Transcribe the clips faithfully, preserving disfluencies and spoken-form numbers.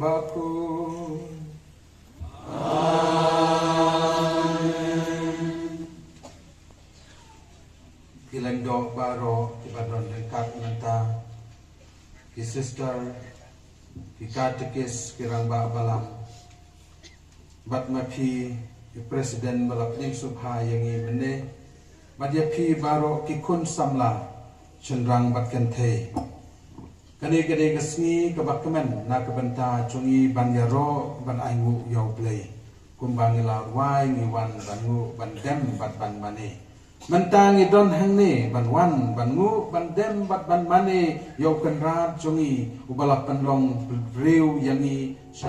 Ki lyngdoh baroh kiba don ryngkat mynta, ki sister, ki katekis, ki rangbah balang, bad ma phi, ki president ba la pdiang sngewbha ïa ngi mynne, bad ïa phi baroh ki khun samla, shynrang bad kynthei. Kane ka dei ka sngi kaba kmen na ka bynta jong ngi ban ïaroh ban ainguh ïa U Blei. Kumba ngi la rwai, ngi wan ban nguh, ban dem bad ban mane. Mynta ngi don hangne ban wan ban nguh, ban dem bad ban mane ïa U Kynrad jong ngi, uba la pynlong briew ïa ngi sha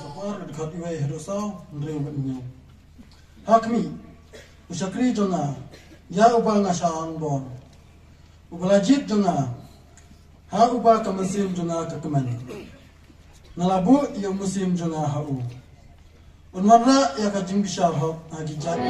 Saphar, dkhot iwei haduh saw, hynriew bad hynñiew. Ha khmih, u shakri jong nga, ïa uba nga shah angbor. Uba la jied jong nga, ha uba ka mynsiem jong nga ka kmen. Nga la buh ïa u mynsiem jong nga ha u. Un wanrah ïa ka jingbishar hok ha ki jait.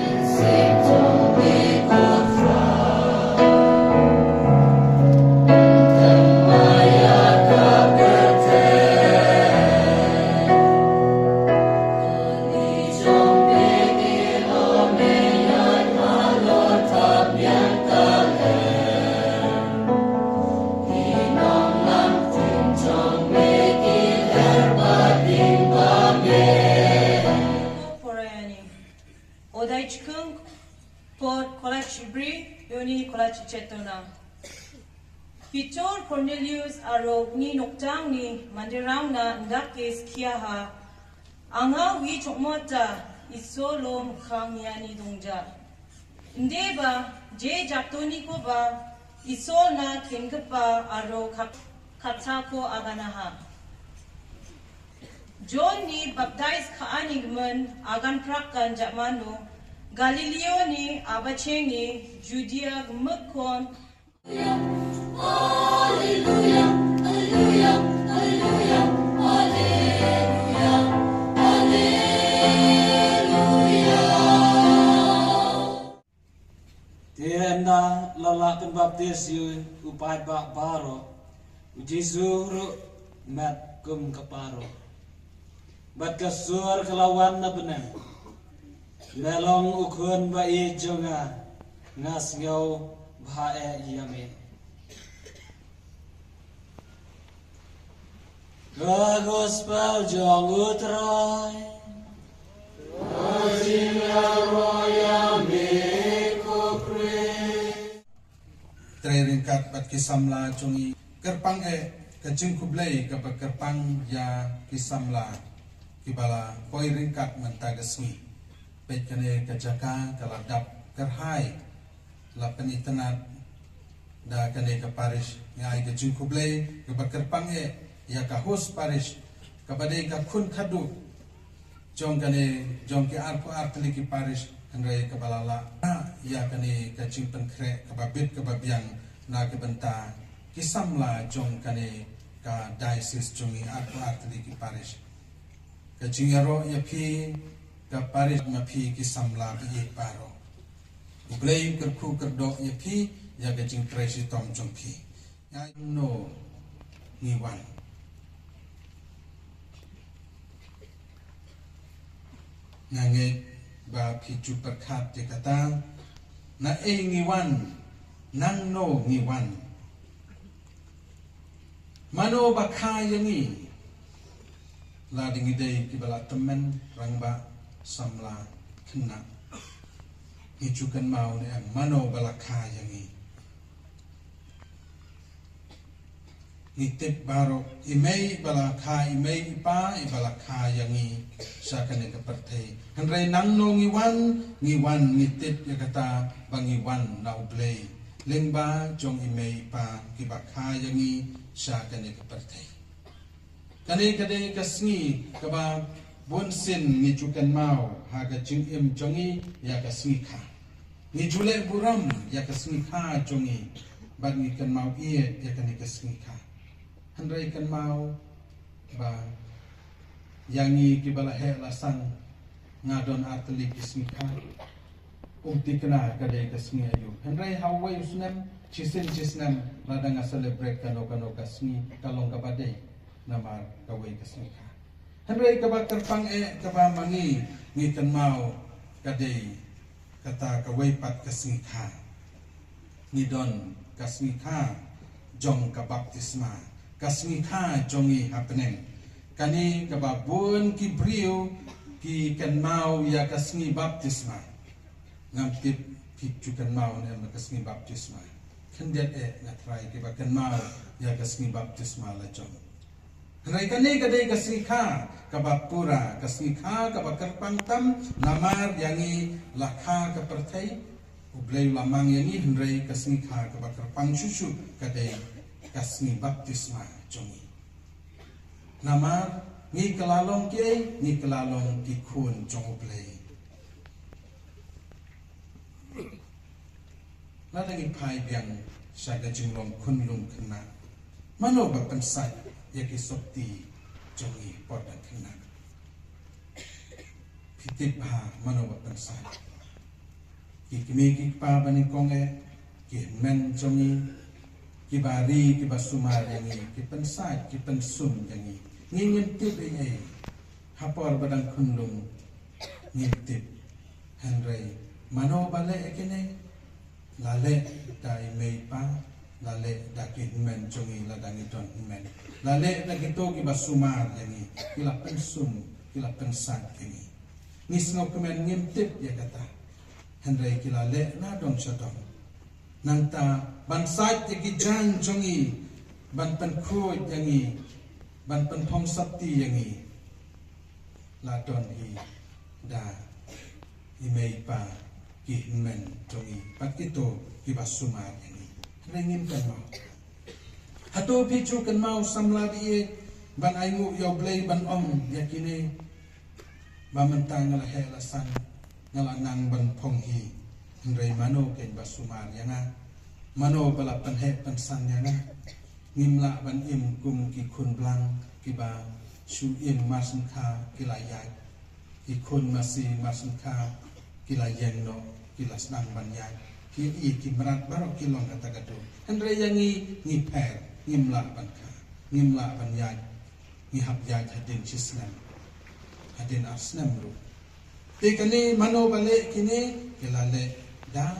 Porani. Odai Chikung, Port College Bri, Uni College Chetona. Pitor Cornelius aro ni noktang ni mandirang na ndak ke skia ha. Anga wi chokmota iso lom khang yani dongja. Ndeba je japtoni ko ba iso na kengkepa aro kap-, kapta ko aganaha. John ni baptize ka ani gmen agan prak kan jamano. Galileo ni abacheng ni Judea gmekon. Alleluia, alleluia, alleluia, alleluia, alleluia. Te ynda la lah pynbaptis ïa u paidbah baroh, u Jisu ruh met kum ka baroh. Bad ka sur ka la wan na bneng. Me long u khun ba ïeit jong nga, nga sngewbha eh ïa me. Ka gospel jong u Trai. Ka jingïaroh ïa me ko Khrist. Trai ryngkat bad ki samla jong ngi, kyrpang eh ka jingkhublei kaba kyrpang ïa ki samla kiba la poi ryngkat mynta ka sngi. Peit kane ka jaka ka la dap kyrhai. La pynitynnad da kane ka parish, nga ai ka jingkhublei kaba kyrpang eh ïa ka host parish, kaba dei ka khun khadduh jong kane, jong ki arphew ar tylli ki parish, hynrei kaba la lah ïa kane ka jingpynkhreh kaba bit kaba biang na ka bynta ki samla jong kane ka diocese jong ngi arphew ar tylli ki parish. Ka jingïaroh ïa phi ka parish, ma phi ki samla ba ïeit baroh. U Blei un kyrkhu kyrdoh ïa phi ïa ka jingtrei shitom jong phi. Nangno ngi wan? Nga ngeit ba phi ju pyrkhat ïa kata. Na ei ngi wan? Nangno ngi wan? Mano ba kha ïa ngi? Lada ngi dei kiba la tymmen, rangbah, Samla khynnah. Ngi ju kynmaw ne em mano ba la kha ïa ngi. Ngi tip baroh i mei ba la kha, i mei i pa i ba la kha ïa ngi sha kane ka pyrthei. Hynrei nangno ngi wan, ngi wan ngi tip ïa kata ba ngi wan na U Blei lyngba jong i mei i pa ki ba kha ïa ngi sha kane ka pyrthei. Kane ka dei ka sngi kaba bun sien ngi ju kynmaw ha ka jingim jong ngi ïa ka sngi kha. Ngi ju leh burom ïa ka sngi kha jong ngi bad ngi kynmaw ïa ïa kane ka sngi kha. Hynrei kynmaw ba ïa ngi ki ba la heh la san nga don ar tylli ki sngi kha. Um tikna ka dei ka sngi aïu. Hynrei ha uwei u snem, shisien shisnem, lada nga celebrate kano kano ka sngi, ka long kaba dei namar kawei ka sngi kha. Hynrei kaba kyrpang eh kaba ma ngi ngi kynmaw ka dei kata kawei pat ka sngi kha. Ngi don ka sngi kha jong ka baptisma, ka sngi kha jong ngi hapdeng. Kane kaba bun ki briew ki kynmaw ïa ka sngi baptisma. Ngam tip ki ju kynmaw ne em ka sngi baptisma. Khyndiat eh nga trai kiba kynmaw ïa ka sngi baptisma la jong. Hynrei kane ka dei ka sngi kha kaba pura, ka sngi kha kaba kyrpang tam namar ïa ngi la kha ka pyrthei. U Blei u la mang ïa ngi, hynrei ka sngi kha kaba kyrpang shuh shuh ka dei ka sngi baptisma jong ngi. Namar ngi ka la long kiei, ngi ka la long ki khun jong U Blei. Lada ngi phai biang sha ka jinglong khunlung khynnah, mano ba pynsait ïa ki sopti jong ngi por dang khynnah? Phi tip bha mano ba pynsait? Ki kmie ki kpa ba nyngkong eh, ki hynmen jong ngi, kiba ri kiba sumar ïa ngi, ki pynsait ki pynsum ïa ngi. Ngi ngim tip ei ei. Ha por ba dang khunlung ngim tip. Hynrei mano ba leh ïa kine? La leh da i mei i pa, la leh da ki hynmen jong ngi lada ngi don hynmen. La leh da kito kiba sumar ïa ngi, ki la pynsum, ki la pynsait ïa ngi. Ngi sngewkmen ngim tip ïa kata. Hynrei ki la leh na dong sha dong. Nangta ban sait ïa ki jaiñ jong ngi, ban pynkhuid ïa ngi, ban pynphong sopti ïa ngi, la don hi da i mei i pa, ki hynmen jong ngi bad kito kiba sumar ïa ngi. Hynrei ngim kynmaw. Hato phi ju kynmaw samla ba ïeit ban ainguh ïa U Blei ban ong ïa kine? Ba mynta nga la heh la san, nga la nang ban phong hi, hynrei mano kein ba sumar ïa nga? Mano ba la pynheh pynsan ïa nga? Ngim lah ban im kum ki khun blang kiba shu im mar sngewkha ki la ïaid. Ki khun masi mar sngewkha ki la ïeng noh, ki la sdang ban ïaid. Ki ïa ki mrad baroh ki long kata ka dur. Hynrei ïa ngi, ngi pher, ngim lah ban kha, ngim lah ban ïaid. Ngi hap ïaid hadien shi snem, hadien ar snem ruh. Te kane mano ba leh kine? Ki la leh da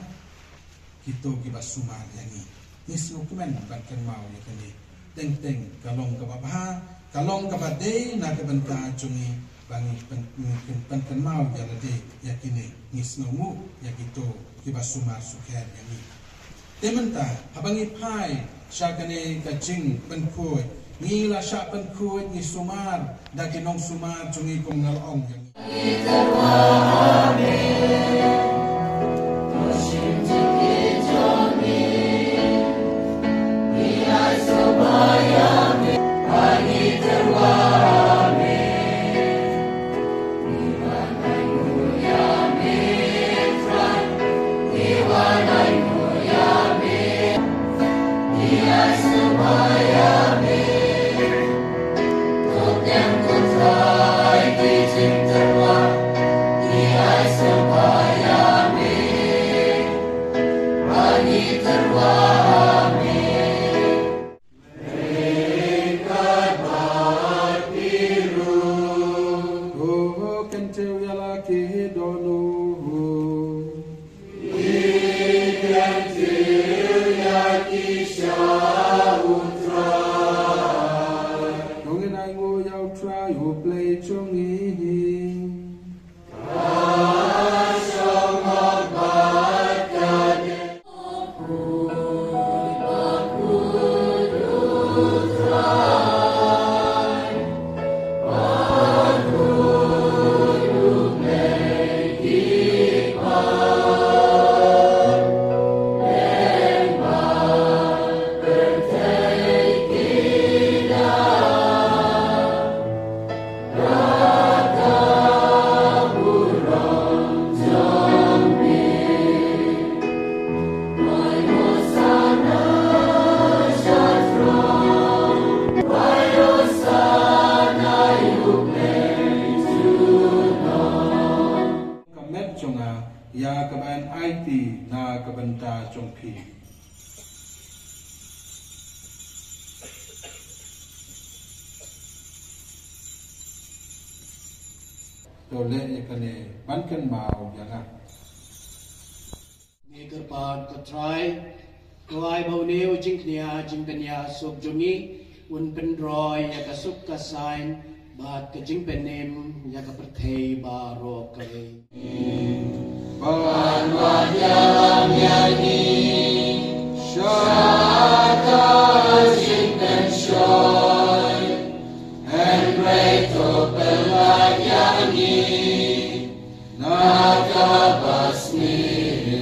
kito kiba sumar ïa ngi. Ngi sngewkmen ban kynmaw ïa kane. Teng teng ka long kaba bha, ka long kaba dei na ka bynta jong ngi ba ngi pyn, ngi pyn, pynkynmaw ïa lade ïa kine. Ngi sngewnguh ïa kito kiba sumar sukher ïa ngi. Te mynta haba ngi phai sha kane ka jingpynkhuid, ngi la shah pynkhuid, ngi sumar da ki nongsumar jong ngi kum nga la ong ïa ngi. To ngin ainguh ïa U Trai U Blei jong ngi. Ka met jong nga ïa kaba yn aiti na ka bynta jong phi. To leh ïa kane ban kynmaw ïa nga. Ngi kyrpad ko Trai, ko ai ba une u jingkñia jingkñia suk jong ngi un pynroi ïa ka suk ka saiñ bad ka jingpynim ïa ka pyrthei baroh kawei. Ban wad ïalam ïa ngi sha ka jingpynshoi, hynrei to pynlait ïa ngi na kaba sniew.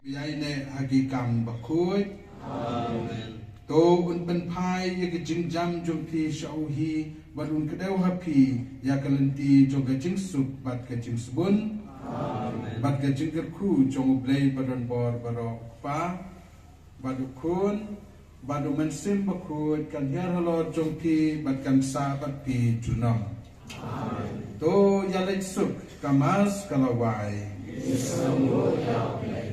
Ïa ine ha ki kam bakhuid. Amen. To un pynphai ïa ka jingjam jong phi sha u hi, bad un kdew ha phi ïa ka lynti jong ka jingsuk bad ka jingsbun. Amen. Bad ka jingkyrkhu jong U Blei badonbor baroh, U Kpa, bad U Khun, bad U Mynsiem Bakhuid, kan hiar halor jong phi bad kan sah bad phi junom. Amen. To ïa leit suk, ka Mass ka la wai. Ngi sngewbha ïa U Blei.